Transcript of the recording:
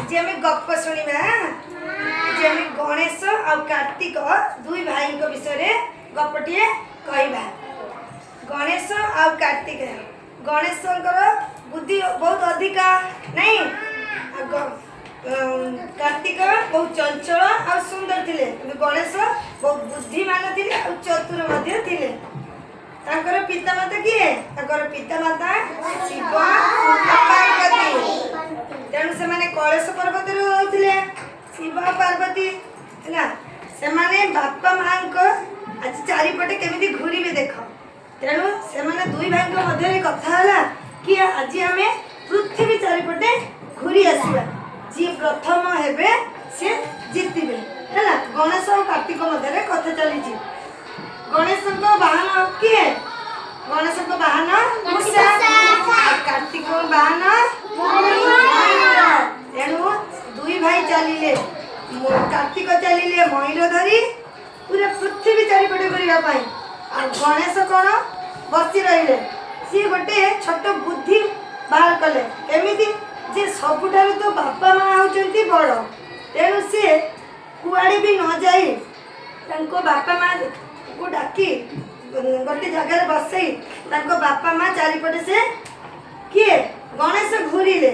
ଆଜି ଆମେ ଗପ ଶୁଣିବା। ଆଜି ଆମେ ଗଣେଶ ଆଉ କାର୍ତ୍ତିକ ଦୁଇ ଭାଇଙ୍କ ବିଷୟରେ ଗପଟିଏ କହିବା। ଗଣେଶ ଆଉ କାର୍ତ୍ତିକ। ଗଣେଶଙ୍କର ବୁଦ୍ଧି ବହୁତ ଅଧିକା, ନାଇଁ? ଆଉ କାର୍ତ୍ତିକ ବହୁତ ଚଞ୍ଚଳ ଆଉ ସୁନ୍ଦର ଥିଲେ, କିନ୍ତୁ ଗଣେଶ ବହୁତ ବୁଦ୍ଧିମାନ ଥିଲେ ଆଉ ଚତୁର ମଧ୍ୟ ଥିଲେ। ତାଙ୍କର ପିତାମାତା କିଏ? ତାଙ୍କର ପିତାମାତା ଶିବ ଆଉ ପାର୍ବତୀ। ତେଣୁ ସେମାନେ କୈଳାସ ପର୍ବତରେ ରହୁଥିଲେ, ଶିବ ଆଉ ପାର୍ବତୀ। ହେଲା, ସେମାନେ ବାପା ମାଙ୍କ ଆଜି ଚାରିପଟେ କେମିତି ଘୁରିବେ ଦେଖ। ତେଣୁ ସେମାନେ ଦୁଇ ଭାଇଙ୍କ ମଧ୍ୟରେ କଥା ହେଲା କି ଆଜି ଆମେ ପୃଥିବୀ ଚାରିପଟେ ଘୁରି ଆସିବା, ଯିଏ ପ୍ରଥମ ହେବେ ସିଏ ଜିତିବେ। ହେଲା, ଗଣେଶ ଆଉ କାର୍ତ୍ତିକ ମଧ୍ୟରେ କଥା ଚାଲିଛି। ଗଣେଶଙ୍କ ବାହନ କିଏ? ଗଣେଶଙ୍କ ବାହନ ମୂଷା ଆଉ କାର୍ତ୍ତିକଙ୍କ ବାହନ ମୟୂର। ତେଣୁ ଦୁଇ ଭାଇ ଚାଲିଲେ। କାର୍ତ୍ତିକ ଚାଲିଲେ ମୟୂର ଧରି ପୁରା ପୃଥିବୀ ଚାରିପଟେ ଘୁରିବା ପାଇଁ, ଆଉ ଗଣେଶ କ'ଣ ବସି ରହିଲେ। ସିଏ ଗୋଟେ ଛୋଟ ବୁଦ୍ଧି ବାହାର କଲେ। କେମିତି ଯେ ସବୁଠାରୁ ତ ବାପା ମା ହେଉଛନ୍ତି ବଡ଼, ତେଣୁ ସିଏ କୁଆଡ଼େ ବି ନ ଯାଇ ତାଙ୍କ ବାପା ମାକୁ ଡାକି ଗୋଟେ ଜାଗାରେ ବସେଇ ତାଙ୍କ ବାପା ମା ଚାରିପଟେ ସେ କିଏ ଗଣେଶ ଘୁରିଲେ।